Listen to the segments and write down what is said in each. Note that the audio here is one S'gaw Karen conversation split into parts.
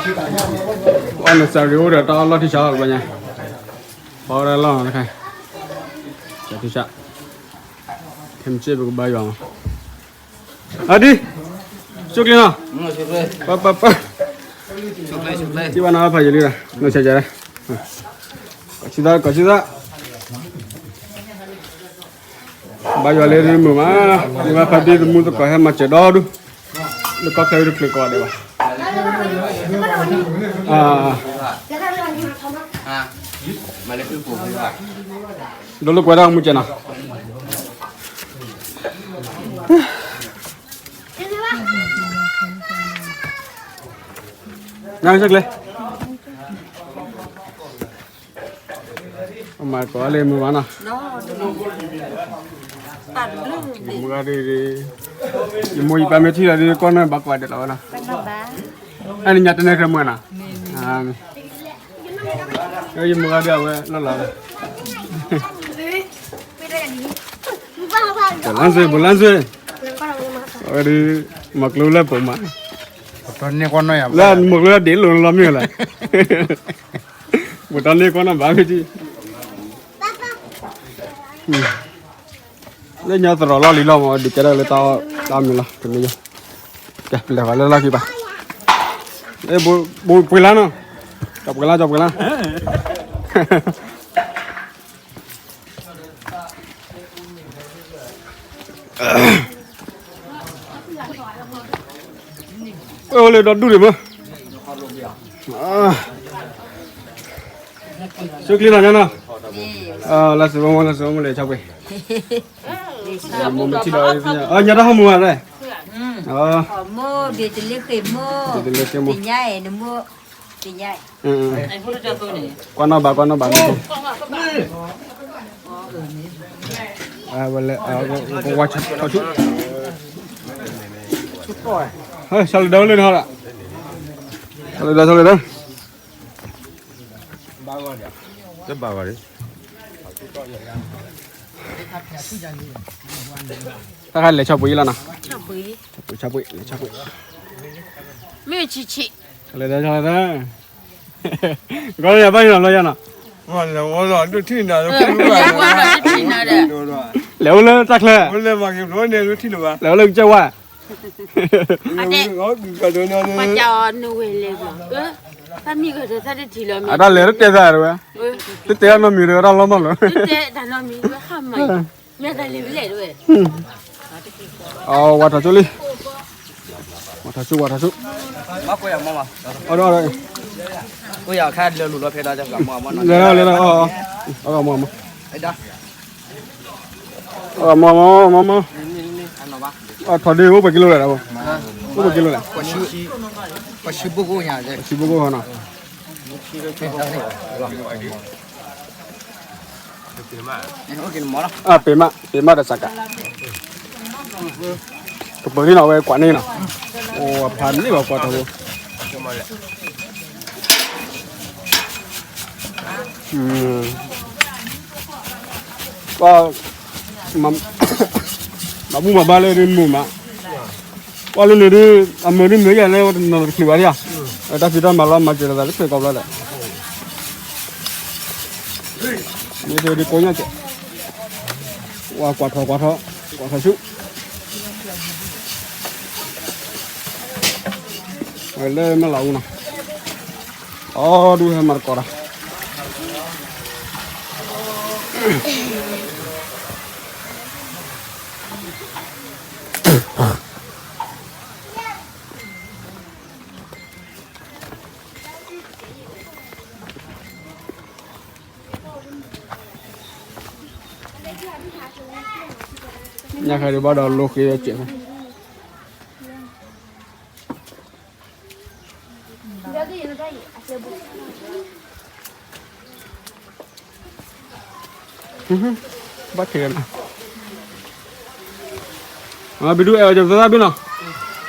အီၣ်နစၤရံအိၣ်ဒီးတၢ်အီၣ်လီၢ်ထံဆါလီၤတဘျီညါ, ပီဝဲဒၣ်လီၢ်နီၤတခါ, ဆါထံဆါ, ခဲမုၢ်ဆ့ၣ်ပကဘါယွၤမး, အဒံ, ဆိၣ်ကျ့နီၤ, ပၢပၢပၢ, ထံၣ်ဘၣ်နီၤဖးယံာ်လံဒီး နီၢ်ဆါဆါ, ကီၢ်ဆံသၣ် ကီၢ်ဆံသၣ် ဘါယွၤလၢမုာ်မး, မ့ၢ်ဘၣ်ဖါတံၢ်သမူသကိးဟဲမၤစၢၤဒီဒူၣ်, လၢကီၢ်ချၢတချုးကိးဂၤဒဲးဘၣ်. ဒိလၢကွဲးတၢ်မူကဲနီၤ. နဆဲးကျဲ အမၤကိးလၢမုာ်မးနီၤ, ယမိၢ်ဂၤဒ်, ယမိၢ်ယပၢ်မ့ၢ်ထံၣ်လီၤဒ်ကီၢ်နီၢ်ဘၣ်ကွၢ်ဒဲးလီၤဝဲနီၤ, အန့ၣ်ညါတနဲၣ်တမုာ်နီၤ, ယမိၢ်ဂၤဒ်အဝဲလီၤလီၤ, ဘိးလါစွဲ, ဘိးလါစွဲ, အဝဲဒ်, မၤကျိလၢပိာ်မး, လၢမၤကျိလၢဒ်လိာ်လီၤမ့ၢ်လၢ ပတၢ်န့ၢ်ကီၢ်နီၢ်ဘၣ်ဖဲတံၢ်, လၢညါသရိာ်လီၢ်လံၤလီၤမး ဒုးကဲထီၣ်လၢတၢ်အီၣ်တၢ်မုာ်လီၤ တမ့ၢ်ယါ, ကဲ ပလဲၤဃီၤလၢလီၢ်ခံဘၣ်, ပှ့ၤလါနီၤ, ကပှ့ၤလါ ကပှ့ၤလါ အိၣ်လၢဒီဒူၣ်ဒံးမး, ဆိၣ်ကျ့နီၤညါနီၤ, လၢစဝဲမိၢ် လၢစဝဲမိၢ်လဲၤဆီပှ့ၤ, မိၢ်မ့ၢ်ထံၣ်ဒီး, ညါတၢ်ဟီၣ်မူဘၣ်လဲၣ်, မိၢ်ဘ့ၣ်တလ့ၤဃ့ၢ်မိၢ်, သ့ၣ်ညါအံၤနမိၢ်, သ့ၣ်ညါအံၤ, ကွၢ်နီၣ်ဘၣ် ကွၢ်နီၣ်ဘၣ်, ဝဲလဲၤ, ကဝါထီၣ်ဆူ, ဆီလီၤဒီးလၢနဟီၣ်လီၤ, ဆီလီၤဒီး ဆီလီၤဒီး, တဘၣ်ဘၣ်, တၢ်ခါလဲၤဆီပှ့ၤလီၤနီၤ, ဆီပှ့ၤ ဆီပှ့ၤ လဲၤဆီပှ့ၤ, မ့ၢ်ဆံးဆံး, လဲၤဒီး လဲၤဒီး, ကီးလၢယၤဘၣ်ယနီၤလီၤယၤနီၤ, လဲၤအိၣ်လၢတၢ်ချၢ, လဲၤအိၣ်လၢကစၢၢ်ဝါ, ပှၤကးအီၤနဝဲလဲၤဘၣ်, အတၢ်လဲၤတတဲသးတဝဲ, တတဲအနီတမံၤတဝဲတၢ်လီၤမီၢ်လီၤ, မ့ၢ်တၢ်လဲၤဝဲလဲၣ်တဝဲ, အဝဲထီၣ်ဆိလံ, ဝဲထီၣ်ဆိ ဝဲထီၣ်ဆိ, လဲၤဒီး, လဲၤဒီး, လဲၤဒီး, အမ့ၢ်, အမ့ၢ်, အထီၣ်ဒ့အိၣ်ပှဲၤကံလိလဲၣ်, အိၣ်ပှဲၤကံလိလဲၣ်, ပှၤဆံဘိၣ်ကိၣ်နီၤ, အပ့ၤမး ပ့ၤမးဒီးစးကး, ကပၤန့ၣ်နီၤ အဝဲကွၢ်န့ၣ်နီၤ, အိၣ်ဖးန့ၢ်ဘၣ်ကွၢ်ထီၣ်ဖိ, ပှၤ, မၤဘူၣ်မၤဘါလၢဒ်မုာ်မး, ပှၤလၢန့ၣ်ဒ်, အမုာ်ဒ်မုာ်ယၤလၢတနီၤတချုးဘၣ်ဒံးဧါ, တၢ်ဖံးတၢ်မၤလီၤမၤစၢၤလိာ်သးတချုးကိးဘျီဒီး, မ့ၢ်ဒ်ကိးညါကဲး, ဝဲကွၢ်ထီၣ်ကွၢ်ထီၣ်, ကွၢ်ထီၣ်ဆူ လၢမ့ၢ်လီၤအူနီၤ, အီဒူဟဲမၤတကိးဒီး ညၣ်ဃဲဒုးဘၣ်ဒီးလိဃ့စဲးဖဲ ဘၣ်ခဲနီၤ, ဘံထူအဲၣ်အီၤကသးဘ့ၣ်နီၤ,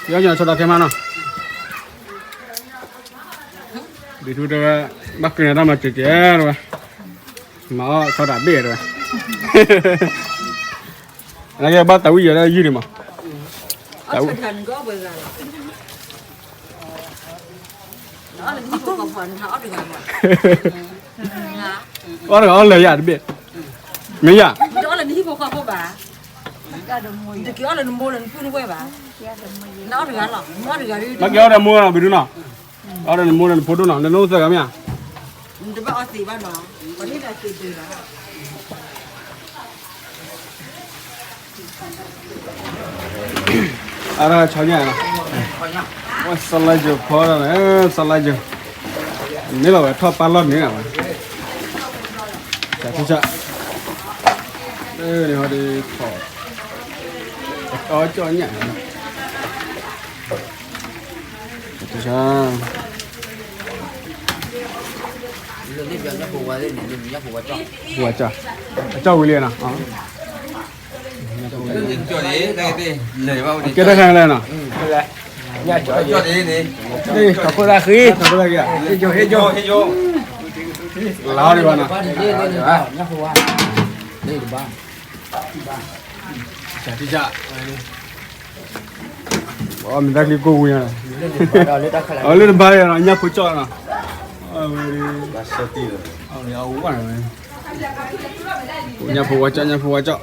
ယီညါဆီဒၣ်ထဲမးနီၤ, ဘံထူတဲဝဲ, ဘၣ်က့ၤန့ၣ်တၢ်မၤစဲးစဲးတဲဝဲ, မၤအီၣ်ဆီဒၣ်ဘ့ၣ်တဲဝဲ, နကဘၣ်သးဝံၣ်ယၤလၢယုၢ်န့ၣ်မး, သးဝံၣ် အီၣ်ဆီဒၣ်နကီၢ်ပှဲၤဂၤလီၤ. အီၣ်တဂၤအီၣ်လၢာ်ယၤတဘ့ၣ်, မ့ၢ်ယၤ, ဘၣ်ကဲအီၣ်ဒီးမိၢ်နီၤ ဘုဒုနီၤ, အီၣ်ဒီးနမိၢ်ဒီးနဖိဒိၣ်နီၤ, နတဘၣ်အီၣ်သ့ဘၣ်နီၤ, အါရၢ်ဆီညၣ်နီၤ, ဝဲ salad ယိၤဖီဒၣ်န့ၣ်, salad ယိၤ, မ့ၢ်လီၤဝဲထီၣ်ပာ်လီၢ်န့ၣ်ဝဲ, စးထီၣ်စး, န့ၣ်ဟီဒ်ထီၣ်, အီၣ်ကၠီၣ်ညၣ်, စးထီၣ်စး ပှၤကၠီ, အကၠီၣ်ဝံၤလံနီၤ, ကဲတၢ်ခါလဲၣ်နီၤ, ထီၣ်ခိၣ်ဒၣ်ဃံ, ထီၣ်ခိၣ်ဒၣ်ဃံ, လီၤဒံးဘၣ်နီၤ, အမ့ၢ်တၢ်ချံကိၢ်ဝံၤ, အလၢတဘါယၤနီၤ ညၣ်ဖိကၠီၣ်နီၤ, ညၣ်ဖိဝါကၠီၣ် ညၣ်ဖိဝါကၠီၣ်,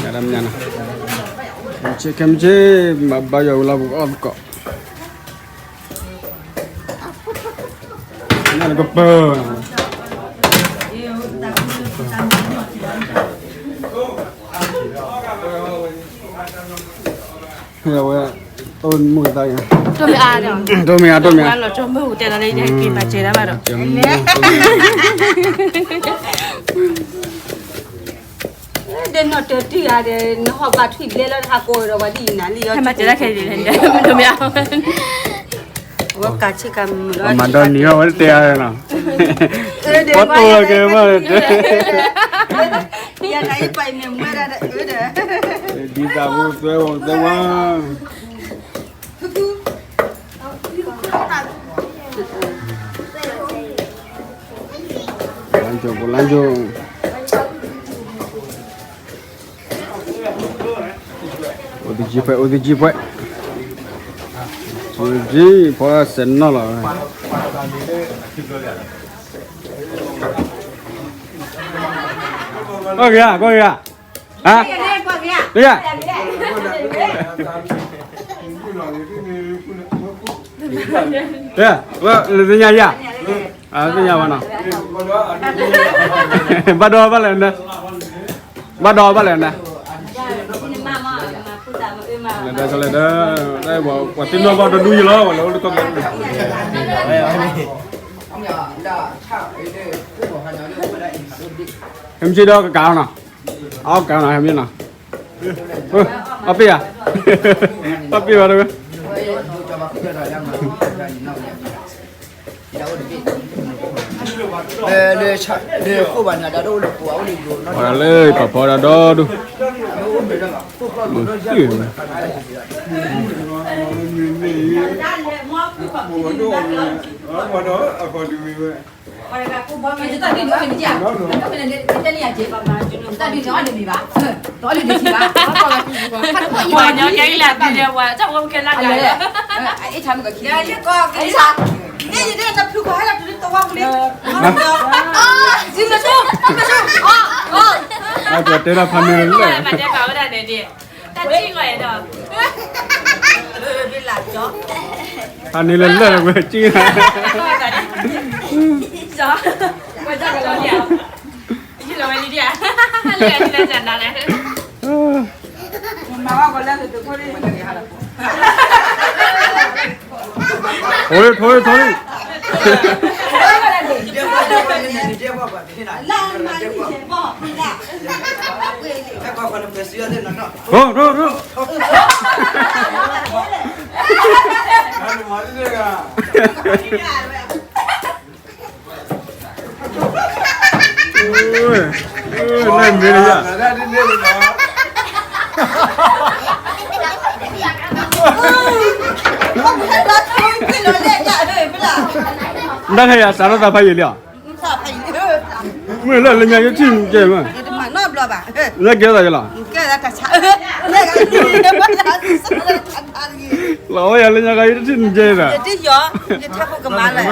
ညါတမညါနီၤ, ခဲမုၢ်ဆ့ၣ် မၤဘါယွၤဝံၤလီၤပကအီၣ်သကိး ညၣ်နကပၢၢ်, ဝဲ, တိၢ်မ့ၢ်အါဒီး, တိၢ်မ့ၢ်အါ တိၢ်မ့ၢ်အါ, လီၤကၠီမုၢ်တဲလီၤလၢယက့ၤမၤစၢၤဒၣ်ဘၣ်ဒီး, ဒီးနီၢ်တၢၤတံၢ်ဂၤဒီး နဟီၣ်ဘၣ်ထွံၣ်ဘျဲလီၤတဟးကိးဒီးဝဲဒ်အံၤနၤလံ, မၤစၢၤဒၣ်ခဲအံၤ, ဝဲကးဆ့ကၤမုာ်လီၤ, မၤဒီးနံၤအီၣ်ဝဲတတဲအါနီၤ, ပှၤတိၢ်လီၤက့ၤမး, ယၤနၤအံၤပှၤအံၤမ့ၢ်မွဲဒၣ်ဒီး, ဒ်သးဖိသွဲဝဲသဲဝါ လမ်းကြို ပလမ်းကြို အိၣ်သယုၢ်ဖှဲး အိၣ်သယုၢ်ဖှဲး သယုၢ်ဖှဲး ဖီစဲးနီၣ်လီၤ, ကွၢ်က့ၤဧါ ကွၢ်က့ၤဧါ ဟါ, တယၤ, လၢသ့ၣ်ညါယၤ, သ့ၣ်ညါဘၣ်နီၤ, ဘၣ်ဒီးဘၣ်လဲၣ်န, ဘၣ်ဒီးဘၣ်လဲၣ်န, လဲၤဒီးကလဲၤဒီး, ပှၤသ့ၣ်နီၣ်ဘၣ်တဒူယလီၤ ပှၤလၢအိၣ်လၢကီၢ်ပူၤ, ဟဲမ့ၢ်ဆ့ဒီးကကးနီၤ, အီၣ်ကးနီၤ ဟဲမ့ၢ်နီၤ, အီၣ်ပ့ၢ်ဧါ, အီၣ်ပ့ၢ်ဘၣ်တဝဲ လၢပှၤဖီဒၣ်ဒီဒူၣ်, မုၢ်သ့ၣ်ဝဲ အကတဲဒၣ်ဖးန့ၢ်လၢလၢၢ်, ဖးန့ၢ်လၢလၢၢ်ဝဲက့ၤ, ထိၣ်လံ ထိၣ်လံ ထိၣ်လံ ထိၣ် ထိၣ် ထိၣ် နမ့ၢ်လၢယၤ နတၢ်ခဲယၤစးထီၣ်သးဖးယံာ်လံဧါ, မ့ၢ်လၢလၢညါယထံၣ်ကဲမး, လၢကဲသးယလီၤ, ကဲသးတၢ်ဆါ လီၤဝဲယၤလၢညါခါ ယတထံၣ်နကဲဒီး, ယထၢၣ်ဖိကမၤလၢ, ယ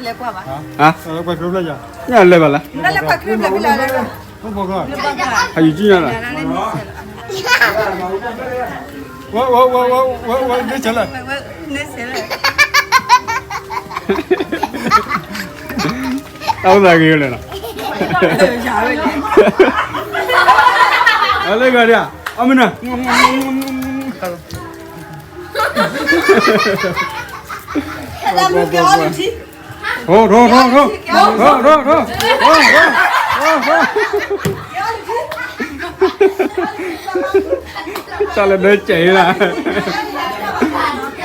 လဲၤကွၢ်ဘၣ်, ညါလဲၤဘၣ်လၢ, အယူၤကံၣ်ညါလီၤ, ဝဲ ဝဲ ဝဲ ဝဲ ဝဲ ဝဲ ဝဲ တၢ်အိၣ်သးဂ့ၤဝဲလဲၣ်နီၤ, အလၢဂၤဒၣ်, အမနၤ, ထိ ထိ ထိ ထိ ထိ ထိ ထိ ထိ ထိ ထိ တၢ်လၢဒၢစဲးလံလီၤ, တၢ်လၢဒၢစဲးလံ, တၢ်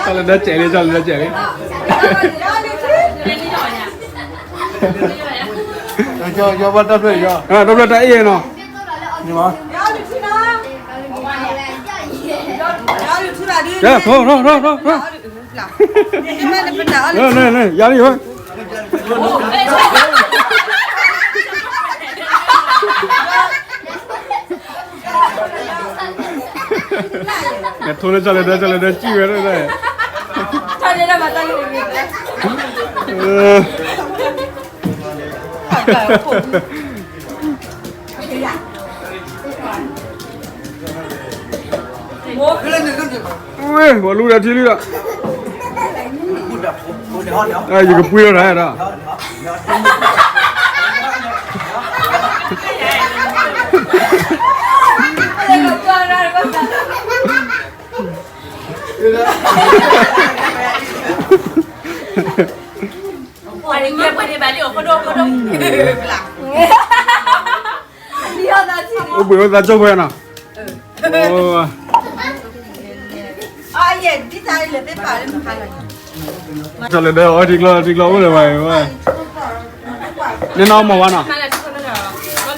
လၢဒၢစဲးလံ, တၢ်ဖျၢၣ်တၢ်အ့ၣ်နီၤ, ထိ ထိ ထိ ထိ ထိ ထိ လၢ လၢ လၢ ယၤလံဝဲ, ကထိလၢ ကၠီလၢဒၢ ကၠီလၢဒၢ စံၣ်ဝဲဒၣ်, ဝဲ ပှၤလူၤဒီးထံလံဒီး, ယကပှ့ၤလီၤတၢ်ဒီး, အိၣ်ဘှံးအိၣ်သး ကၠီၣ်ပှဲၤနီၤ, ကၠီလၢဒၢ အီထံကျီ ထံကျီအိၣ်လၢၤဝဲ, နနီၢ်မီၢ်ဝဲနီၤ,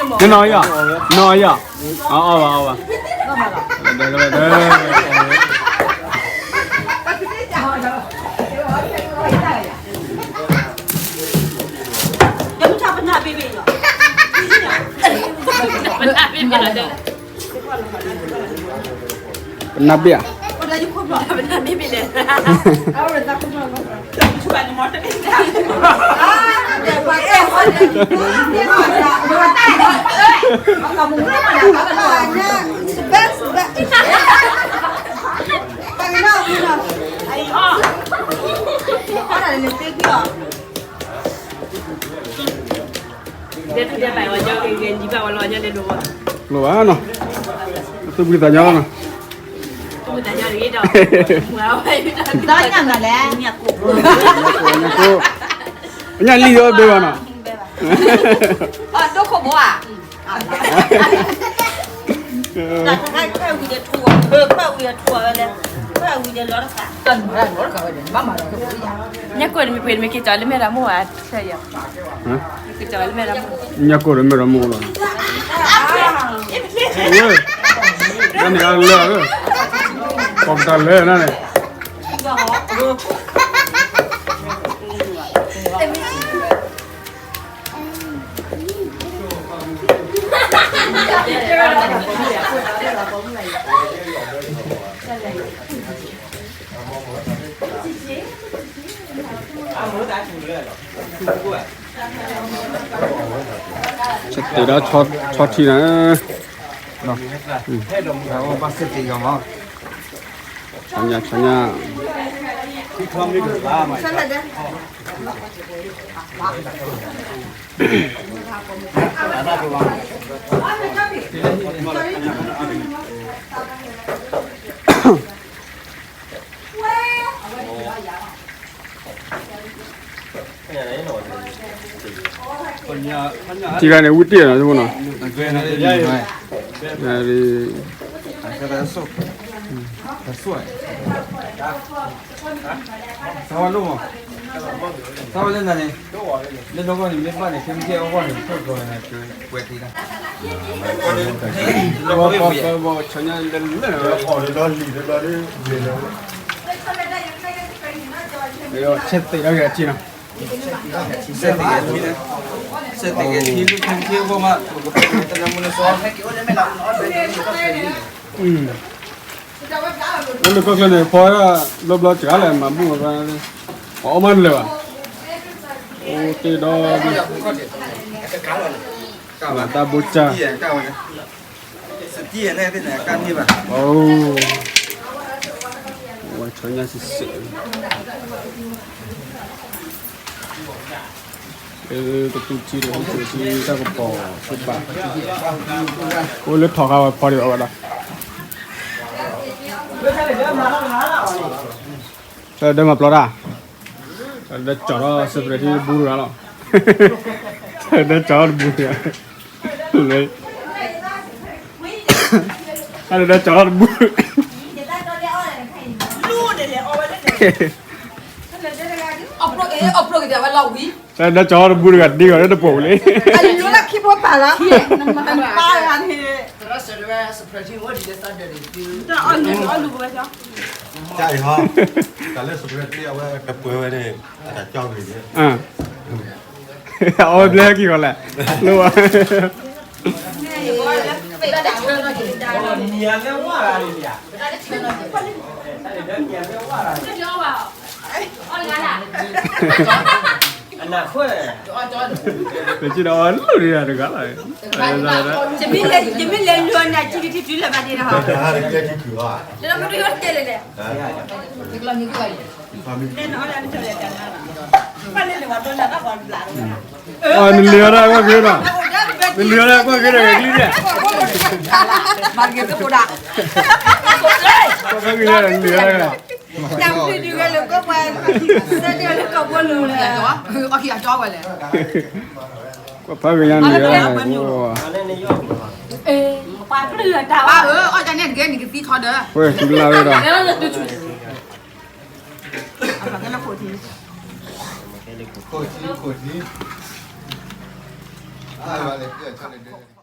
နနီၢ်ယီၤ, နီၢ်ယီၤ, အီၣ်ဘၣ် အီၣ်ဘၣ်, ပနၢ်ဘ့ၣ်ဧါ, လိၣ်ဘၣ်နီၤ, သူၣ်ဖှံသးညီလီၤနီၤ, သးညီနၤလဲၣ်, ညၣ်လံၣ်အီၣ်ဘဲဘၣ်နီၤ, ဒိၣ်ခိၣ်ဘိဧါ, ညၣ်ကိၢ်တမ့ၢ်ပှ့ၤတမ့ၢ်က့ၤကၠီလၢမဲာ်ရမိၢ်ဧါ, ညၣ်ကိၢ်တမ့ၢ်ရမိၢ်လီၤ, ဝဲ, နန့ၣ်အလၢ, ပှၤပတၢ်လၢနန့ၣ် ဆဲးတဲာ်ဒီးဆီထံန့ၣ်, ဆီညၣ်, ဆီညၣ်, ထံဂၤန့ၣ် ဝံတ့ၢ်နီၤ, သဝဲလၢနၤန့ၣ်, လၢနီၢ်ကီၢ်န့ၣ် မ့ၢ်ဘၣ်န့ၣ် ခဲမုၢ်ကဲအဂီၢ်န့ၣ် ထိၣ်ကီၤန့ၣ် ပှဲၤတံၢ်လီၤ, ပှဲၤတံၢ်လီၤ, ဆဲးတဲာ်ဒီးက့ၤအစ့နီၤ, ဆဲးတဲာ်ဒီးက့ၤအစ့နီၤ, ဆဲးတကဲထံလုၢ်ထံလုၢ်ထံဖိမး, ပကပတလၢမူလၢစီ, အိၣ်လၢကီၢ်ချၢန့ၣ် ဖီဘျီဘျီစှၤလဲၣ် မၤဘူၣ်ဝဲ, ပှၤအီၣ်မးတလၢာ်ဘၣ်, အိၣ်တ့ၢ်ဒီး တၢ်ဘိကၢ်, အိၣ်ဝဲဆီညါစံးစဲး, ကတူၢ်ထံဒီးဟံၣ်ကၠိၤထံတၢ်ကပီၤသ့ၣ်တဖၣ်, အိၣ်လၢထီၣ်ဃာ်ဝဲဖီဒံးဘၣ်ဝဲဒၣ်, တၢ်ဒၢမၤပျီတၢ်, တၢ်ဒၢကၠီၤထီၣ်စဲးပရဲးထံတဘူတဂၤလီၤ, တၢ်ဒၢကၠီၤထီၣ်တဘူတဂၤ, တၢ်ဒၢကၠီၤထီၣ်တဘူ တၢ်ဒၢကၠီၤထီၣ်တဘူတဂၤဒ်ဂီၤလၢတပိာ်ပူၤလံ, အလူလၢခံဖိပာ်လီၤ, ပာ်ဂၤန့ၣ်, တၢ်အီၣ်လူ, အီၣ်လူဝဲ, တၢ်အီၣ်လူ, တၢ်လၢစဲးပရဲးထံအဝဲတပှဲၤဝဲန့ၣ်, အဝဲဘျဲက့ၤဂီၤလဲၣ်, လိၣ်ဘၣ် ပစံးဒီးအီၤလိၣ်ဒံးတဂၤလီၤ, ယမ့ၢ်လဲၤလုၢ်အီၤန့ၣ် အကံကထံတုၤလၢဘၣ်ဒံးဒီး, နလံၤအီၤဒၣ်ကွၢ်က့ၤဒီး, နလံၤအီၤဒၣ်ကွၢ်က့ၤဒီး ကကျံၢ်ဒဲး, ကွၢ်က့ၤဒီးနလံၤအီၤဒၣ်, တၢ်ဖုဒုးဝဲလၢကီၢ်ပှၤ, စဲဒၣ်လၢကီၢ်ဖိလိၤလၢ, အီၣ်ခံအကၠီဝဲလဲၣ်, ကွၢ်ဖးက့ၤညါနလံၤအီၤဒၣ်, ပှၤကလုာ်တၢ်ဘၣ်ဧၢ, အီၣ်တၢ်န့ၣ်တကဲနကသံထီဒီး, ဝဲလၢဝဲဒီး ခိၣ်ထံ, ခိၣ်ထံ, အါ,